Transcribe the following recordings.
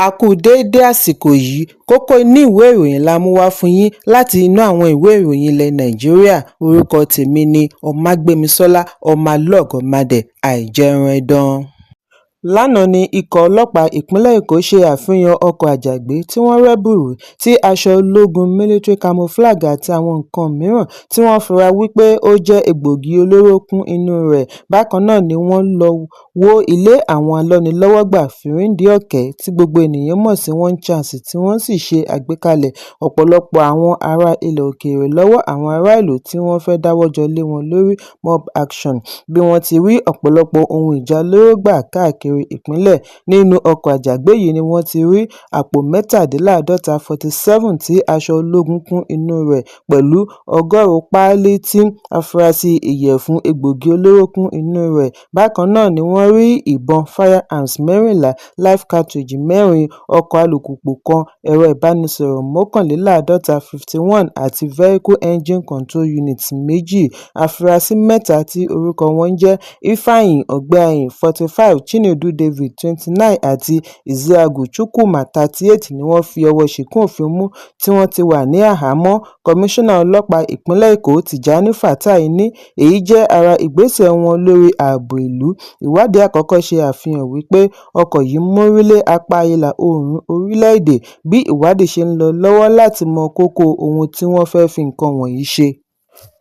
A kú déédé àsìkò yìí. Kókó inú ìwé ìròyìn la mú wá fún yín láti inú àwọn ìwé ìròyìn ilẹ̀ Nàìjíríà. Orúkọ tèmi ni Ọmágbémisọ́lá ọmọlọ́gọ̀mádé àìjẹunẹdàn. Lánàá ní ikọ̀ ọlọ́pàá ìpínlẹ̀ Èkó ṣe àfihàn ọkọ̀ àjàgbé tí wọ́n rẹ́bùrú tí aṣọ ológun military camouflage àti àwọn nǹkan mìíràn tí wọ́n fura wípé ó jẹ́ egbòogi olóró kún inú rẹ̀. Bákan náà ni wọ́n lọ́ọ́ wọ ilé àwọn alọ́nilọ́wọ́gbà fìrìǹdì-ọ̀kẹ́ tí gbogbo èèyàn mọ̀ sí One Chance, tí wọ́n sì ṣe àgbékalẹ̀ ọ̀pọ̀lọpọ̀ àwọn ará ilẹ̀ òkèèrè lọ́wọ́ àwọn aráàlú tí wọ́n fẹ́ẹ́ dáwọ́ jọ lé wọn lórí, mob action. Bí wọ́n ti rí ọ̀pọ̀lọpọ̀ ohun ìjà olóró gbà káàkiri ìpínlẹ̀. Nínú ọkọ̀ àjàgbé yìí ni wọ́n ti rí àpò mẹ́tàdínláàádọ́ta 47 tí aṣọ ológun kún inú rẹ̀ pẹ̀lú 100 páálí tí afurasí ìyẹ̀fun egbòogi olóró kún inú rẹ̀. Bákan náà ni wọ́n rí ìbọn firearms 14, live cartridge mẹ́rin, ọkọ̀ alùpùpù kan, ẹ̀rọ ìbánisọ̀rọ̀ mọ́kànléláàádọ́ta 51 àti vehicle engine control unit méjì. Àfúrásì mẹ́ta tí orúkọ wọn ń jẹ́ Ifeanyi Ọgbẹ́àyìn, 45, Chinedu David, 29, àti Isiagu Chukwuma, 38, ni wọ́n fi ọwọ́ ṣìnkún òfin mú tí wọ́n ti wà ní àhámọ́. Kọmíṣánná ọlọ́pàá ìpínlẹ̀ Èkó Tìjání Fatai ní èyí jẹ́ ara ìgbésẹ̀ wọn lórí ààbò ìlú. Ìwádìí àkọ́kọ́ ṣe àfihàn wípé ọkọ̀ yìí mórí lé apá ìlà-oòrùn orílẹ̀-èdè bí ìwádìí ṣe ń lọ lọ́wọ́ láti mọ kókó ohun tí wọ́n fẹ́ẹ́ fi nǹkan wọ̀nyí ṣe.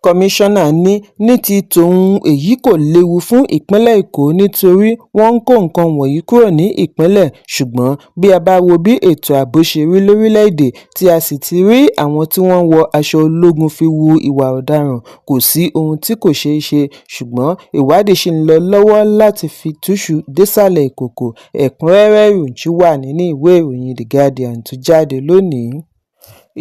Kọmíṣánná ní ti tóun, èyí kò léwu fún ìpínlẹ̀ Èkó nítorí wọ́n ń kó nǹkan wọ̀nyí kúrò ní ìpínlẹ̀, ṣùgbọ́n bí a bá wo bí ètò ààbò ṣe rí lórílẹ̀-èdè tí a sì ti rí àwọn tí wọ́n wọ aṣọ ológun fi hu ìwà ọ̀daràn, kò sí ohun tí kò ṣeé ṣe, ṣùgbọ́n ìwádìí ṣì ń lọ lọ́wọ́ láti fi túṣu désàlẹ̀ ìkòkò. Ẹ̀kúnrẹ́rẹ́ ìròyìn wà nínú ìwé ìròyìn The Guardian tó jáde lónìí.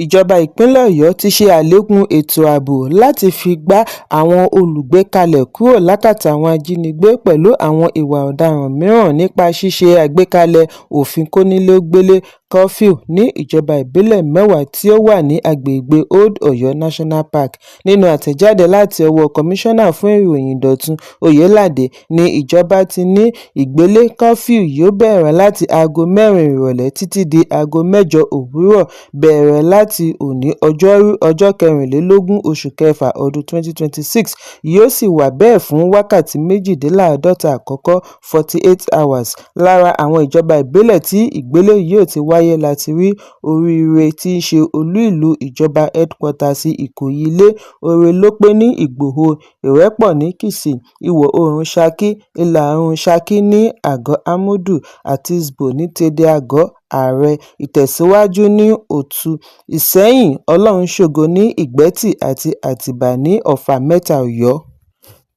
Ìjọba ìpínlẹ̀ Ọ̀yọ́ ti ṣe àlékún ètò ààbò láti fi gba àwọn olùgbé kalẹ̀ kúrò lákàtà àwọn ajínigbé pẹ̀lú àwọn ìwà ọ̀daràn mìíràn nípa ṣíṣe àgbékalẹ̀ òfin kónílé-ó-gbélé curfew ní ìjọba ìbílẹ̀ 10 tí ó wà ní agbègbè Old Ọ̀yọ́ National Park. Nínú àtẹ̀jáde láti ọwọ́ Kọmíṣánná fún Ìròyìn Dọ̀tun Oyèládé ní ìjọba ti ní ìgbélé curfew yóò bẹ̀rẹ̀ láti aago 4 ìrọ̀lẹ́ títí di aago 8 òwúrọ̀, bẹ̀rẹ̀ láti òní Ọjọ́rú, ọjọ́ 24 oṣù kẹfà ọdún 2026, yóò sì wà bẹ́ẹ̀ fún wákàtí 48 àkọ́kọ́, 48 hours. Lára àwọn ìjọba ìbílẹ̀ tí ìgbélé yóò ti wáyé láti rí Oríire tí í ṣe olú ìlú ìjọba headquarters Ìkòyí Ilé, Ọ̀rẹ́lópé ní Ìgbòho, Ìrẹ́pọ̀ ní Kìṣí, Ìwọ̀-oòrùn Sàkí, Ìlà-oòrùn Sàkí ní Àgọ́ Àmọ́dù, Àtisbo ní Tèdè-Àgọ́ Ààrẹ, Ìtẹ̀síwájú ní Òtù, Ìsẹ́yìn, Ọlọ́runṣògo ní Ìgbẹ́tì àti Àtìbà ní Ọfà-Mẹ́ta Ọ̀yọ́.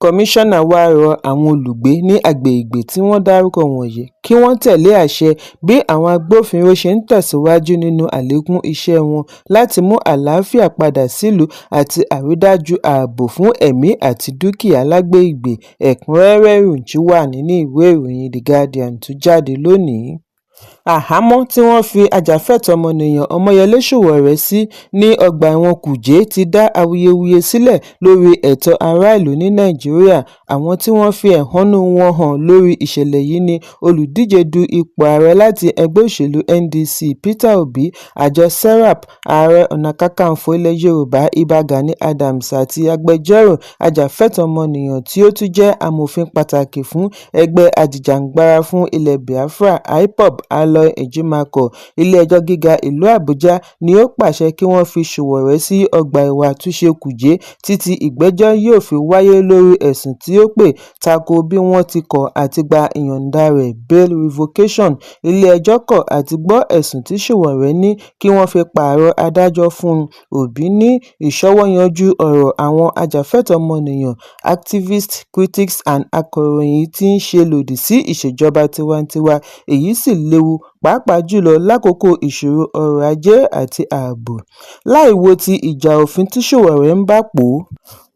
Kọmíṣánná wàá rọ àwọn olùgbé ní agbègbè tí wọ́n dárúkọ wọ̀nyí kí wọ́n tẹ̀lé àṣẹ bí àwọn agbófinró ṣe ń tẹ̀síwájú nínú àlékún iṣẹ́ wọn láti mú àlàáfíà padà sílùú àti àrídájú ààbò fún ẹ̀mí àti dúkìá lágbègbè. Ẹ̀kúnrẹ́rẹ́ ìròyìn wà nínú ìwé ìròyìn The Guardian tó jáde lónìí. Àhámọ́ tí wọ́n fi ajàfẹ́tọ̀ọ́ ọmọnìyàn Ọmọyẹlé Sowore sí ní ọgbà ẹ̀wọ̀n Kújẹ́ ti dá awuyewuye sílẹ̀ lórí ẹ̀tọ́ aráàlú ní Nàìjíríà. Àwọn tí wọ́n fi ẹ̀hónú wọn hàn lórí ìṣẹ̀lẹ̀ yìí ni olùdíje du ipò ààrẹ láti ẹgbẹ́ òṣèlú NDC Peter Obi, àjọ SERAP, Ààrẹ Ọ̀nà Kakanfò ilẹ̀ Yorùbá Ìbà Gani Adams àti agbẹjọ́rò ajàfẹ́tọ̀ọ́ ọmọnìyàn tí ó tún jẹ́ amòfin pàtàkì fún ẹgbẹ́ ajìjàgbara fún ilẹ̀ Biafra IPOB, Aloy Ejimakor. Ilé-ẹjọ́ Gíga ìlú Àbújá ní ó pàṣẹ kí wọ́n fi Sowore sí ọgbà ẹ̀wọ̀n àtúnṣe Kújẹ́ títí ìgbẹ́jọ́ yóò fi wáyé lórí ẹ̀sùn tí ó pè tako bí wọ́n ti kọ̀ àti gba ìyọ̀ǹda rẹ̀, bail revocation. Ilé-ẹjọ́ kọ̀ àti gbọ́ ẹ̀sùn tí Sowore ní kí wọ́n fi pààrọ̀ adájọ́ fún. Obi ní ìṣọwọ́yanjú ọ̀rọ̀ àwọn ajàfẹ́tọ̀ọ́ ọmọnìyàn, activists, critics and akọ̀ròyìn tí ń ṣe lòdì sí ìṣèjọba tiwantiwa, èyí sì léwu pàápàá jùlọ lákòókò ìṣòro ọrọ̀ ajé àti ààbò. Láì wo ti ìjà òfin tí Sowore ń bá pò ó.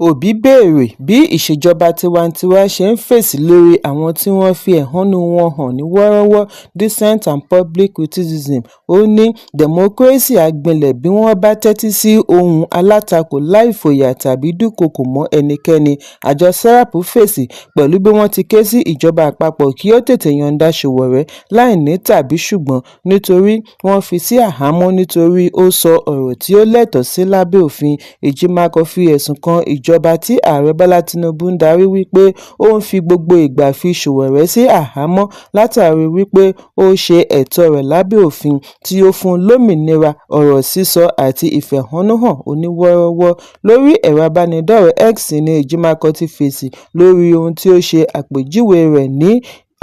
Òbí béèrè bí ìṣèjọba tiwantiwa ṣe ń fèsì lórí àwọn tí wọ́n fi ẹ̀hónú wọn hàn ní wọ́ọ́rọ́wọ́, dissent and public criticism. Ó ní democracy á gbilẹ̀ bí wọ́n bá tẹ́tí sí ohùn alátakò láì fòyà tàbí dúnkookò mọ́ ẹnikẹ́ni. Àjọ SERAP fèsì pẹ̀lú bí wọ́n ti ké sí ìjọba àpapọ̀ kí ó tètè yọ̀ǹda Sowore láì ní tàbí-ṣùgbọ́n nítorí wọ́n fi sí àhámọ́ nítorí ó sọ ọ̀rọ̀ tí ó lẹ́tọ̀ọ́ sí lábẹ́ òfin. Ejimakor fi ẹ̀sùn kan ìjọba tí Ààrẹ Bọ́lá Tinubu ń darí wípé ó ń fi gbogbo ìgbà fi Sowore sí àhámọ́ látàrí wípé ó ṣe ẹ̀tọ́ rẹ̀ lábẹ́ òfin tí ó fún un lómìnira ọ̀rọ̀ sísọ àti ìfẹ̀hónúhàn oníwọ́ọ́rọ́wọ́. Lórí ẹ̀rọ ìbánidọ́rẹ̀ẹ́ X ní Ejimakor ti fèsì lórí ohun tí ó ṣe àpèjúwe rẹ̀ ní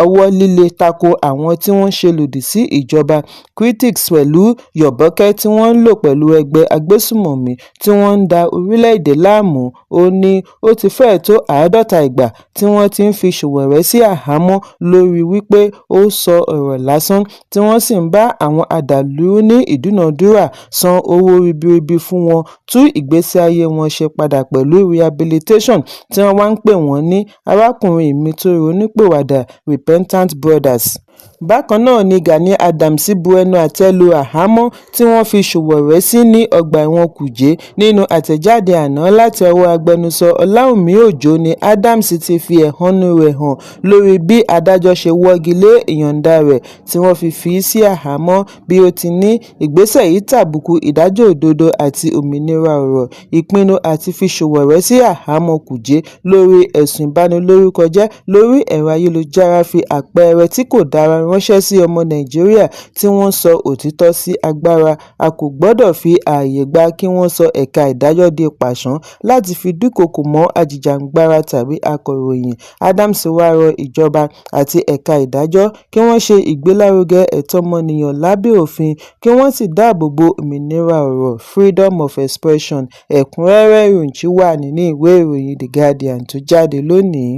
ọwọ́ líle tako àwọn tí wọ́n ń ṣe lòdì sí ìjọba, critics, pẹ̀lú yọ̀bọ̀kẹ́ tí wọ́n ń lò pẹ̀lú ẹgbẹ́ agbésùnmọ̀mí tí wọ́n ń da orílẹ̀-èdè láàmú. Ó ní ó ti fẹ́ẹ̀ tó 50 ìgbà tí wọ́n ti ń fi Sowore sí àhámọ́ lórí wípé ó sọ ọ̀rọ̀ lásán, tí wọ́n sì ń bá àwọn adàlúrú ní ìdúnàádúrà, san owó ribiribi fún wọn, tú ìgbésí ayé wọn ṣe padà pẹ̀lú rehabilitation, tí wọ́n wá ń pè wọ́n ní arákùnrin mi tó ronúpìwàdà, repentant brothers. Bákan náà ni Gani Adams bu ẹnu àtẹ́ lu àhámọ́ tí wọ́n fi Sowore sí ní ọgbà ẹ̀wọ̀n Kújẹ́. Nínú àtẹ̀jáde àná láti ọwọ́ agbẹnusọ Ọláwúnmí Òjó ni Adams ti fi ẹ̀hónú rẹ̀ hàn lórí bí adájọ́ ṣe wọ́gi lé ìyọ̀ǹda rẹ̀ tí wọ́n fi fi í sí àhámọ́. Bí ó ti ní ìgbésẹ̀ yìí tàbùkù ìdájọ́ òdodo àti òmìnira ọ̀rọ̀. Ìpinnu àti fi Sowore sí àhámọ́ Kújẹ́ lórí ẹ̀sùn ìbanilórúkọjẹ́ lórí ẹ̀rọ ayélujára fi àpẹẹrẹ tí kò dára ránṣẹ́ sí ọmọ Nàìjíríà tí wọ́n sọ òtítọ́ sí agbára. A kò gbọdọ̀ fi ààyè gba kí wọ́n sọ ẹ̀ka ìdájọ́ di pàṣán láti fi dúnkookò mọ́ ajìjàǹgbara tàbí akọ̀ròyìn. Adams wá rọ ìjọba àti ẹ̀ka ìdájọ́ kí wọ́n ṣe ìgbélárugẹ ẹ̀tọ́ ọmọnìyàn lábẹ́ òfin kí wọ́n sì dáàbò bo òmìnira ọ̀rọ̀, freedom of expression. Ẹ̀kúnrẹ́rẹ́ ìròyìn wà nínú ìwé ìròyìn The Guardian tó jáde lónìí.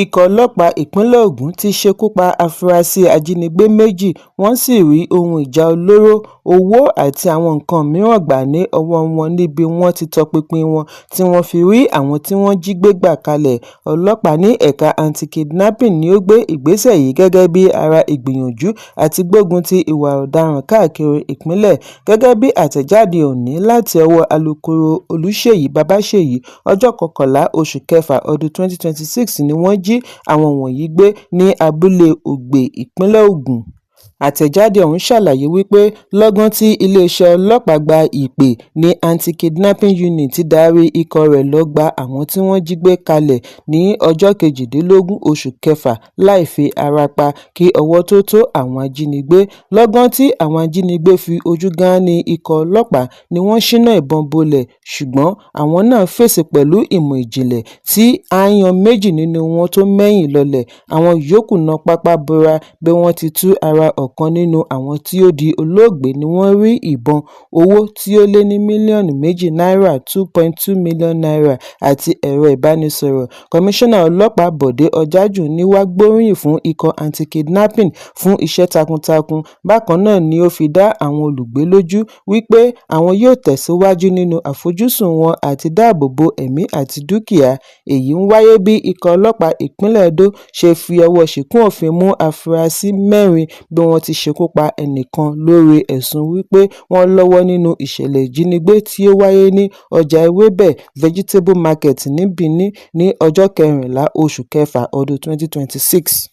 Ikọ̀ ọlọ́pàá ìpínlẹ̀ Ògùn ti ṣekú pa afurasí ajínigbé méjì, wọ́n sì rí ohun ìjà olóró, owó àti àwọn nǹkan mìíràn gbà ní ọwọ́ wọn níbi wọ́n ti tọpinpin wọn tí wọ́n fi rí àwọn tí wọ́n jí gbé gbà kalẹ̀. Ọlọ́pàá ní ẹ̀ka anti-kidnapping ni ó gbé ìgbésẹ̀ yìí gẹ́gẹ́ bí ara ìgbìyànjú àti gbógun ti ìwà ọ̀daràn káàkiri ìpínlẹ̀. Gẹ́gẹ́ bí àtẹ̀jáde òní láti ọwọ́ alūkkóró Olùṣèyí Babáṣèyí, ọjọ́ 11 oṣù kẹfà ọdún 2026 ni wọ́n jí àwọn wọ̀nyí gbé ní abúlé Ògbè, ìpínlẹ̀ Ògùn. Àtẹ̀jáde ọ̀hún ṣàlàyé wípé lọ́gán tí iléeṣẹ́ ọlọ́pàá gba ìpè ní anti-kidnapping unit darí ikọ̀ rẹ̀ lọ́ọ́ gba àwọn tí wọ́n jí gbé kalẹ̀ ní ọjọ́ 18 oṣù kẹfà láì fi ara pa kí ọwọ́ tóó tó àwọn ajínigbé. Lọ́gán tí àwọn ajínigbé fi ojú gán-an ikọ̀ ọlọ́pàá ni wọ́n ṣínà ìbọn bolẹ̀, ṣùgbọ́n àwọn náà fèsì pẹ̀lú ìmọ̀ ìjìnlẹ̀ tí aáyán méjì nínú wọn tó mẹ́yìn lọlẹ̀, àwọn yòókù na pápá bora. Bí wọ́n ti tú ara ọ̀kan nínú àwọn tí ó di olóògbé ni wọ́n rí ìbọn, owó tí ó lé ní mílíọ̀nù 2 náírà ₦2.2 million àti ẹ̀rọ ìbánisọ̀rọ̀. Kọmíṣánná Ọlọ́pàá Bọ̀dé Ọ̀jájúní wàá gbóríyìn fún ikọ̀ anti-kidnapping fún iṣẹ́ takuntakun. Bákan náà ni ó fi dá àwọn olùgbé lójú wípé àwọn yóò tẹ̀síwájú nínú àfojúsùn wọn àti dáàbò bo ẹ̀mí àti dúkìá. Èyí ń wáyé bí ikọ̀ ọlọ́pàá ìpínlẹ̀ Edo ṣe fi ọwọ́ ṣìkún òfin mú afurasí mẹ́rin bí wọ́n ti ṣekú pa ẹnìkan lórí ẹ̀sùn wípé wọ́n lọ́wọ́ nínú ìṣẹ̀lẹ̀ ìjínigbé tí ó wáyé ní ọjà Ewébẹ̀, Vegetable Market ní Benin ní ọjọ́ 14 oṣù kẹfà ọdún 2026.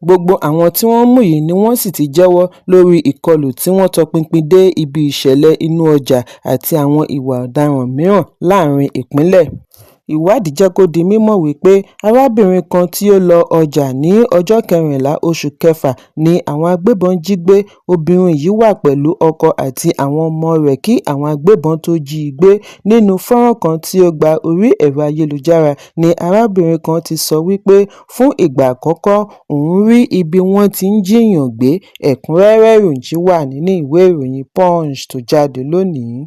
Gbogbo àwọn tí wọ́n mú yìí ni wọ́n sì ti jẹ́wọ́ lórí ìkọlù tí wọ́n tọpinpin dé ibi ìṣẹ̀lẹ̀ inú ọjà àti àwọn ìwà ọ̀daràn mìíràn láàrin ìpínlẹ̀. Ìwádìí jẹ́ kó di mímọ̀ wípé arábìnrin kan tí ó lọ ọjà ní ọjọ́ 14 oṣù kẹfà ni àwọn agbébọn jí gbé. Obìnrin yìí wà pẹ̀lú ọkọ àti àwọn ọmọ rẹ̀ kí àwọn agbébọn tó jí i gbé. Nínú fọ́nrán kan tí ó gba orí ẹ̀rọ ayélujára ni arábìnrin kan ti sọ wípé fún ìgbà àkọ́kọ́ òun rí ibi wọ́n ti ń jíìyàn gbé. Ẹ̀kúnrẹ́rẹ́ ìròyìn wà nínú ìwé ìròyìn Punch tó jáde lónìí.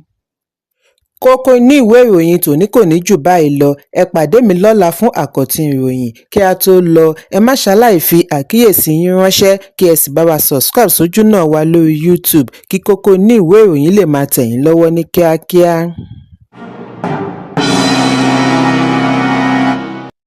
Kókó inú ìwé ìròyìn tòní kò ní jù báyìí lọ. Ẹ pàdé mi lọ́la fún àkọ́tún ìròyìn. Kí a tó lọ, ẹ má ṣaláì fi àkíyèsí yín ránṣẹ́ kí ẹ sì bá wa subscribe sójúnà wa lórí YouTube kí kókó inú ìwé ìròyìn lè máa tẹ̀ yín lọ́wọ́ ní kíákíá.